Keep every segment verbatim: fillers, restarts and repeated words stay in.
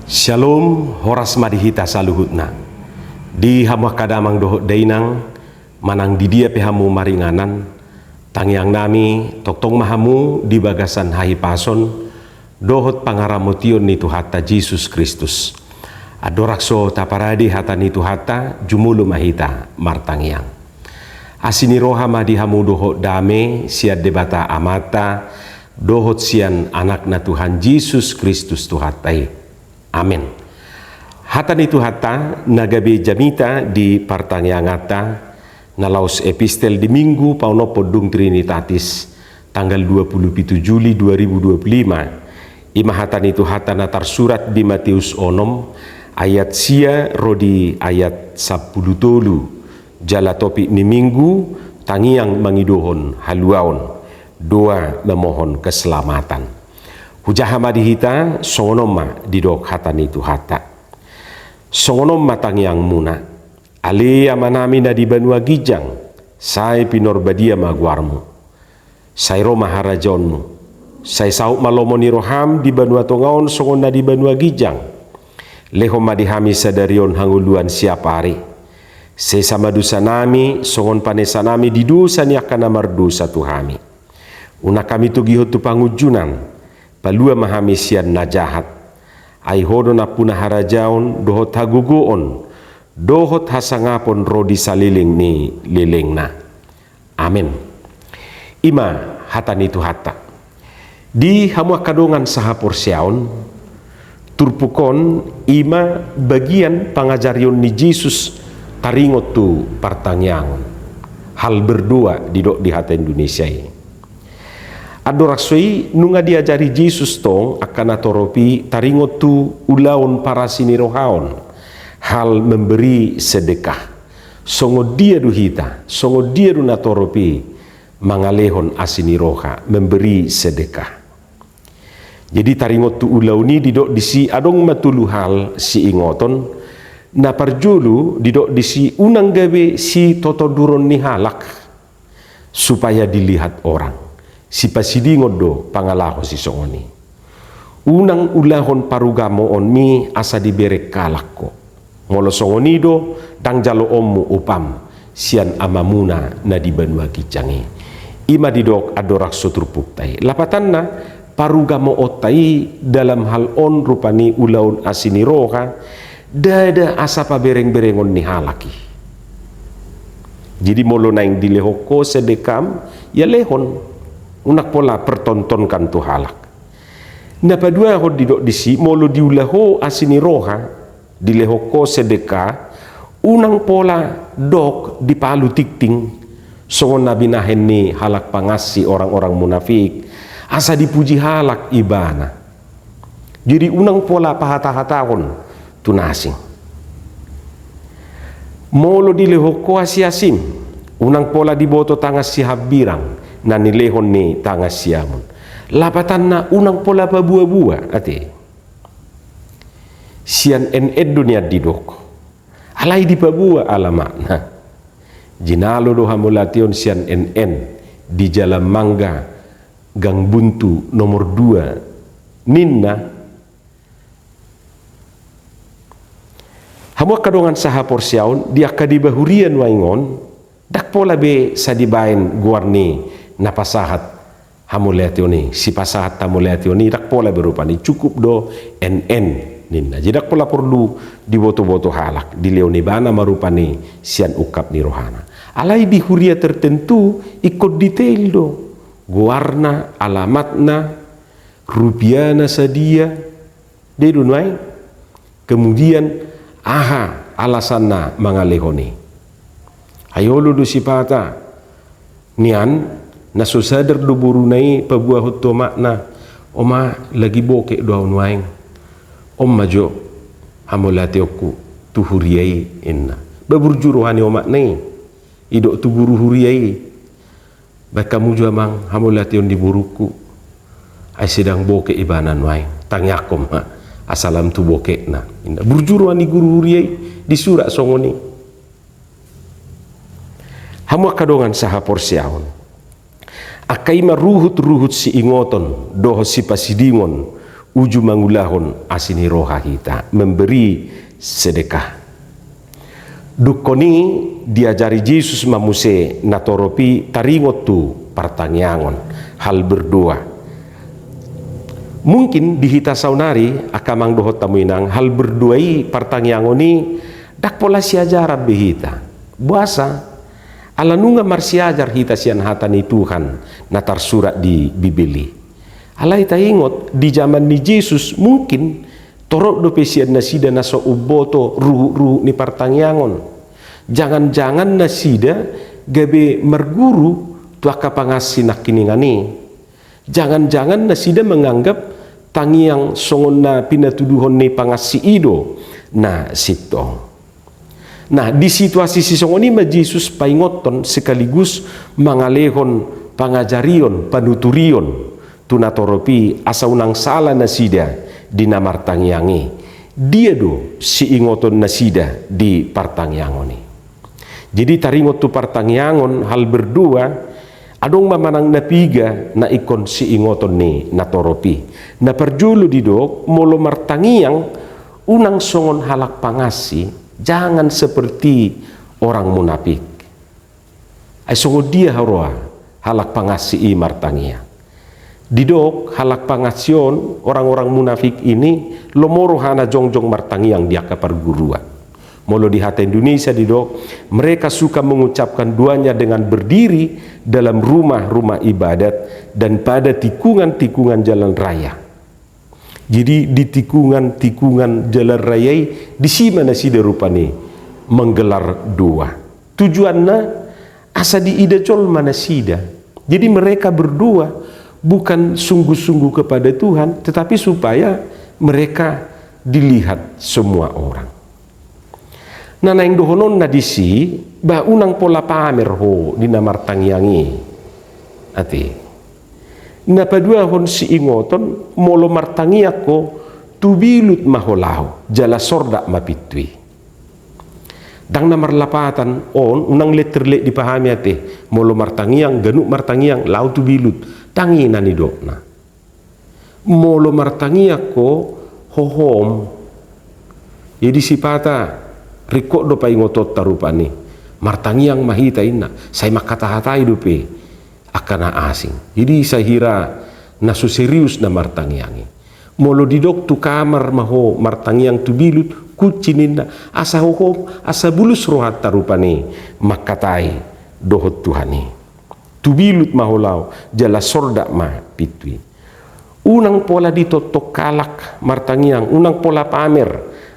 Syalom, horas ma di hita saluhutna. Di hamu angka damang dohot dainang, manang di dia pe hamu maringanan, tangiang nami, tongtong ma hamu di bagasan hahipason dohot pangaramotion ni Tuhanta Jesus Kristus. Andorang so taparade hata ni Tuhanta, jumolo ma hita martangiang. Asi ni roha ma di hamu dohot dame sian Debata Amanta dohot sian Anakna Tuhan Jesus Kristus Tuhanta i. Amen. Hata ni Tuhanta na gabe jamita di partangianganta na laos epistel di Minggu paonomhon dung Trinitatis, tanggal dua puluh pitu Juli dua ribu dua puluh lima. I ma hata ni Tuhanta na tarsurat di Mateus onom ayat sia ro di ayat sampulu tolu. Jala topik ni Minggu, tangiang mangidohon haluaon, doa memohon keselamatan. Hujaha ma di hita, songon on ma didok hata ni Tuhanta. Songon on ma tangiangmuna: Ale Amanami na di banua ginjang, sai pinarbadia ma goarmu. Sai ro ma harajaonmu. Sai saut ma lomo ni roham di banua tonga on songon na di banua ginjang. Lehon ma di hami sadari on hangoluan siapari. Sesa ma dosanami songon panesanami di dosa ni angka na mardosa tu hami. Unang hami togihon tu pangunjunan, palua ma hami sian na jahat. Ai Ho do nampuna harajaon dohot hagogoon dohot hasangapon ro di saleleng ni lelengna. Amen. I ma hata ni Tuhanta. Di hamu angka dongan sahaporseaon, turpuk on i ma bagian pangajarion ni Jesus taringot tu partangiangon. Hal berdoa didok di hata Indonesia i. Andorang so i nunga diajari Jesus tong angka natorop i taringot tu ulaon parasi ni roha on, hal memberi sedekah. Songon dia do hita, songon dia do natorop i mangalehon asi ni roha, memberi sedekah. Jadi taringot tu ulaon i didok disi adong ma tolu hal siingoton. Na parjolo didok disi unang gabe sitotonduron ni halak supaya dilihat orang. Sipasidingon do pangalaho sisongon i. Unang ulahon parugamoonmi asa dibereng halak ho. Molo songon i do, ndang jaloonmu upam sian Amamuna na di banua ginjang i. I ma didok andorang so turpukta i. Lapatanna, parugamoonta i dalam hal on rupani ulaon asi ni roha, ndada asa paberengberengon ni halak i. Jadi molo naeng dilehon ho sedekaham, ya lehon. Unang pola pertontonkan tu halak. Na paduahon didok disi, molo diula ho asi ni roha, dilehon ho sedekah, unang pola dok dipalu tingting, songon na binahen ni halak pangansi, orang-orang munafik, asa dipuji halak ibana. Jadi unang pola pahatahatahon tu na asing. Molo dilehon ho asiasim, unang pola diboto tangan sihambirang na nilehon ni tangan siamun. Lapatanna unang pola pabuabua, ate. Sian en en do nian didok. Alai dipaboa alamatna. Jinalo do hamauliateon sian en en di Jalan Mangga, Gang Buntu nomor dua, ninna. Hamu angka dongan sahaporseaon, di angka diba huria nuaeng on, ndang pola be sai dibaen goar ni na pasahat hamauliateon i, sipasahat hamauliateon i, ndang pola be rupani, cukup do en en ninna. Jadi ndang pola porlu dibotoboto halak, dilehon ibana ma rupani sian ungkap ni rohana. Alai di huria tertentu ingkon detail do. Goarna, alamatna, rupiana sadia, dia do nuaeng. Kemudian, aha alasanna mangalehon i. Ai olo do sipata nian, na so sadar do boruna i paboahon tu omakna, "Oma, lagi bokek do au nuaeng. On ma jo hamauliateonku tu huria i," ninna. Ba burju roha ni omakna i, didok tu guru huria i, "Baen hamu jo amang hamauliateon ni borungku. Ai sedang bokek ibana nuaeng, tangiangkon ma asa lam tu bokekna," ninna. Burju roha ni guru huria i, disurat songon i. Hamu angka dongan sahaporseaon, angka i ma ruhutruhut siingoton dohot sipasidingon uju mangulahon asi ni roha hita, memberi sedekah. Dungkon i diajari Jesus ma muse natorop i taringot tu partangiangon, hal berdoa. Mungkin di hita saonari, angka amang dohot hamu inang, hal berdoa i, partangiangon i, ndang pola siajaran be hita. Boasa? Ala nunga marsiajar hita sian hata ni Tuhan na tarsurat di Bibel i. Alai taingot, di jaman ni Jesus mungkin torop dope sian nasida na so umboto ruhut-ruhut ni partangiangon. Jangan-jangan nasida gabe marguru tu angka pangansi nangkiningan i. Jangan-jangan nasida manganggap tangiang songon na pinatuduhon ni pangansi i do na sintong. Nah, di situasi sisongon i ma Jesus paingothon sekaligus mangalehon pangajarion, panuturion tu natorop i, asa unang sala nasida di na martangiang i. Dia do siingoton nasida di partangiangon i? Jadi taringot tu partangiangon, hal berdoa, adong ma manang na piga na ingkon siingoton ni natorop i. Na parjolo didok, molo martangiang, unang songon halak pangansi, jangan seperti orang munafik. Ai songon dia huroha halak pangansi i martangiang? Didok, halak pangansi on, orang-orang munafik ini, lomo rohana jongjong martangiang di angka parguruan. Molo di hata Indonesia didok, mereka suka mengucapkan doanya dengan berdiri dalam rumah-rumah ibadat dan pada tikungan-tikungan jalan raya. Jadi di tikungan-tikungan jalan raya i, disi ma nasida rupani manggelar doa. Tujuanna asa diida jolma nasida. Jadi mereka berdoa bukan sungguh-sungguh kepada Tuhan, tetapi supaya mereka dilihat semua orang. Na naeng dohononna disi, ba unang pola pamer ho di na martangiang i. Ate. Na paduahon siingoton, molo martangiang ho, tubilut ma ho laho, jala sordak ma pintu i. Ndang na marlapatan on, unang letterlek dipahami ate, molo martangiang, ganup martangiang, laho tubilut, ndang i na nidokna. Molo martangiang ho, hohom. Jadi sipata ringkot do paingotonta rupani. Martangiang ma hita inna, sai mangkatahatai dope angka na asing. Jadi sahira na so serius na martangiang i. Molo didok tu kamar ma ho martangiang tubilut, kunci ninna, asa hohom, asa bulus rohanta rupani mangkatai dohot Tuhan i. Tubilut ma ho laho, jala sordak ma pintu i. Unang pola ditoktok halak martangiang, unang pola pamer,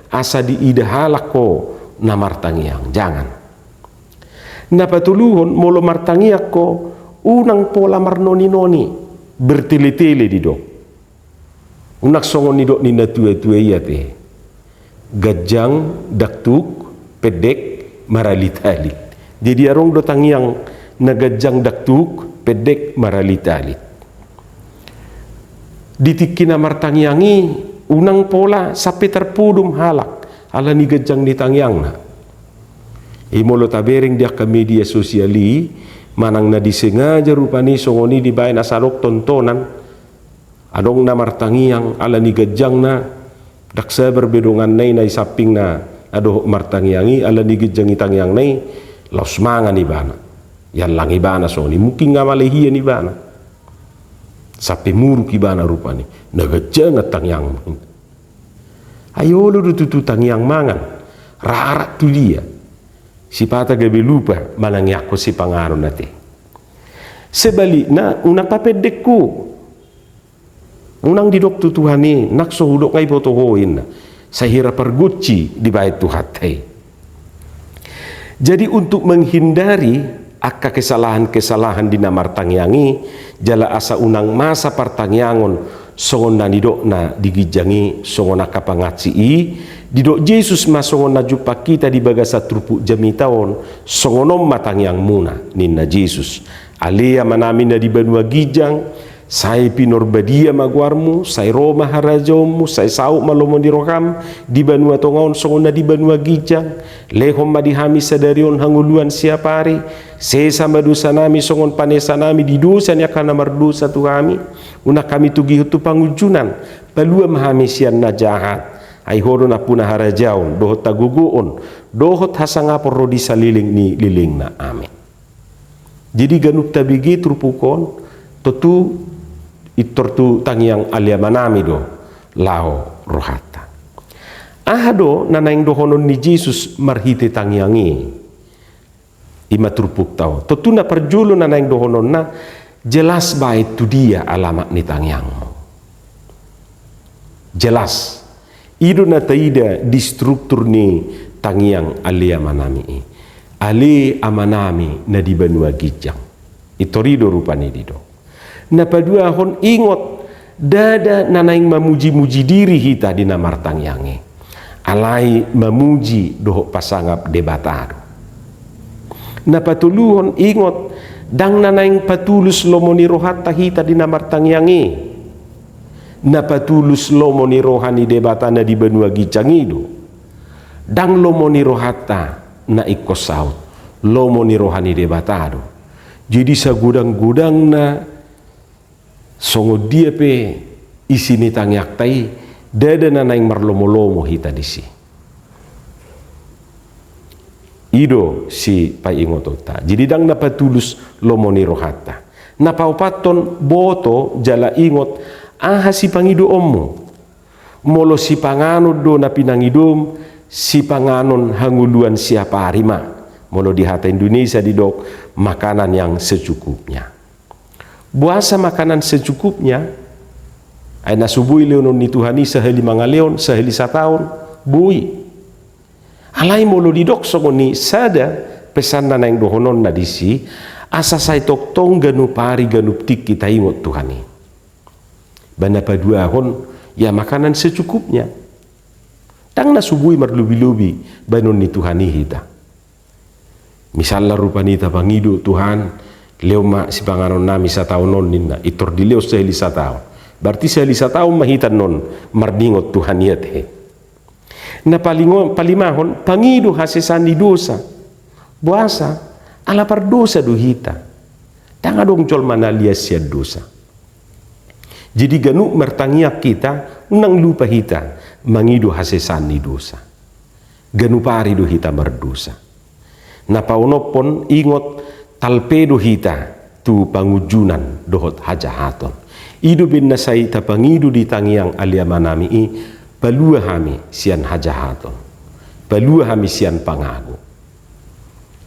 asa diida halak ho na martangiang, jangan. Na patoluhon, molo martangiang ho, unang pola marnoni-noni, bertele-tele didok. Unang songon nidok ni natua-tua i ate. Ganjang daktuk, pendek, maralit-alit. Jadi adong do tangiang na ganjang daktuk, pendek, maralit-alit. Di tingki na martangiang i, unang pola sampe tarpodom halak ala ni ganjang ni tangiangna. I molo tabereng di angka media sosial i, manang na disengaja rupani songon i dibaen asa adong tontonan, adong na martangiang ala ni ganjangna, ndang sabar be donganna i na i sampingna na dohot martangiang i, ala ni ganjang ni tangiangna i, laos mangan ibana. Iallang ibana songon i, mungkin nga male hian ibana. Sampe muruk ibana rupani, na ganjangan tangiangmu. Ai olo do tutu tangiang mangan, rarat tu dia. Sipata gabe lupa manangiangkon sipanganon ate. Sebalikna, unang tapendek ho. Unang didok tu Tuhan i, nang so hudok nga iboto ho inna. Sai hira pargonsi dibaen Tuhanta i. Jadi untuk menghindari angka kesalahan-kesalahan di na martangiang i, jala asa unang masa partangiangon songon na nidokna di ginjang i, songon angka pangansi i, didok Jesus ma songon na jumpang hita di bagasan turpuk jamita on, songon on ma tangiangmuna, ninna Jesus. Ale Amanami na di banua ginjang, sai pinarbadia ma goarmu, sai ro ma harajaonmu, sai saut ma lomo ni roham, di banua tonga on songon na di banua ginjang, lehon ma di hami sadari on hangoluan siapari, sesa ma dosanami songon panesanami di dosa ni angka na mardosa tu hami, unang hami togihon tu pangunjunan, Palua ma hami sian na jahat, ai Ho do nampuna harajaon, dohot hagogoon, dohot hasangapon ro di saleleng ni lelengna. Amen. Jadi ganup tabege turpuk on, tontu pintor tu tangiang Ale Amanami do laho rohanta. Aha do na naeng dohonon ni Jesus marhite tangiang i? I ma turpukta on. Tontu na parjolo na naeng dohononna, jelas baen tu dia alamat ni tangiangmu. Jelas. I do na taida di struktur ni tangiang Ale Amanami i. Ale Amanami na di banua ginjang. Pintor i do rupani didok. Na paduahon, ingot, ndada na naeng mamuji-muji diri hita di na martangiang i. Alai mamuji dohot pasangap Debata do. Na patoluhon, ingot, ndang na naeng patulus lomo ni rohanta hita di na martangiang i. Na patulus lomo ni roha ni Debata na di banua ginjang i do. Ndang lomo ni rohanta na ingkon saut, lomo ni roha ni Debata do. Jadi sagodang-godangna, songon dia pe isi ni tangiangta i, ndada na naeng marlomo-lomo hita disi. I do sipaingotonta. Jadi ndang na patulus lomo ni rohanta. Na paopathon, boto jala ingot aha sipangidoonmu. Molo sipanganon do na pinangidom, sipanganon hangoluan siapari ma. Molo di hata Indonesia didok, makanan yang secukupnya. Boasa makanan secukupnya? Ai na so boi lehonon ni Tuhan i sahali mangalehon, sahali sataon, boi. Alai molo didok songon i, sada pesan na naeng dohononna disi, asa sai tongtong ganup ari ganup tingki taingot Tuhan i. Ba na paduahon, ya makanan secukupnya. Ndang na so boi marlobi-lobi baenon ni Tuhan i hita. Misalna rupani tapangido, Tuhan, lehon ma sipanganonnami sataon on ninna, pintor dilehon sahali sataon. Berarti sahali sataon ma hita annon marningot Tuhan i ate. Na palingo-, palimahon, pangido hasesaan ni dosa. Boasa? Ala pardosa do hita. Ndang adong jolma na lias sian dosa. Jadi ganup martangiang hita, unang lupa hita mangido hasesaan ni dosa. Ganup ari do hita mardosa. Na paonomhon, ingot, talpe do hita tu pangunjunan dohot hajahaton. I do umbahen na sai tapangido di tangiang Ale Amanami i, palua hami sian hajahaton. Palua hami sian pangago.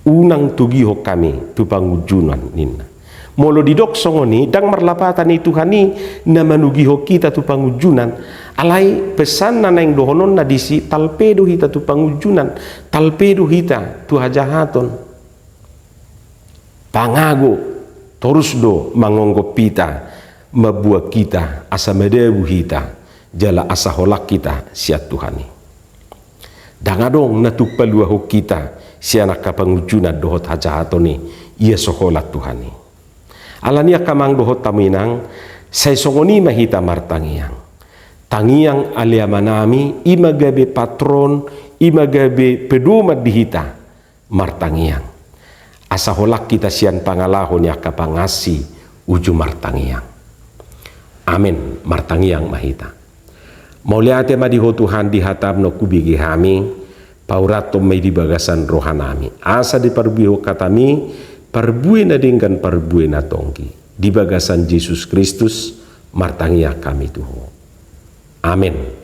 Unang togihon hami tu pangunjunan ninna. Molo didok songon i, ndang marlapatan i Tuhan i na manogihon hita tu pangunjunan. Alai pesan na naeng dohononna disi, talpe do hita tu pangunjunan, talpe do hita tu hajahaton. Pangago torus do mangonggop hita, mambuat hita asa madabu hita, jala asa holan hita sian Tuhan i. Ndang adong na tung paluahon hita sian angka pangunjunan dohot hajahaton i, ia so holan Tuhan i. Alani i angka amang dohot hamu inang, sai songon i ma hita martangiang. Tangiang Ale Amanami, i ma gabe patron, i ma gabe pedoman di hita martangiang. Asa holan hita sian pangalaho ni angka pangansi uju martangiang. Amen. Martangiang ma hita. Mauliate ma di Ho Tuhan di hataM na hubege hami, paurathon ma i di bagasan rohanami. Asa diparbuehon hataMi parbue na denggan, parbue na tonggi. Di bagasan Jesus Kristus martangiang hami tu Ho. Amen.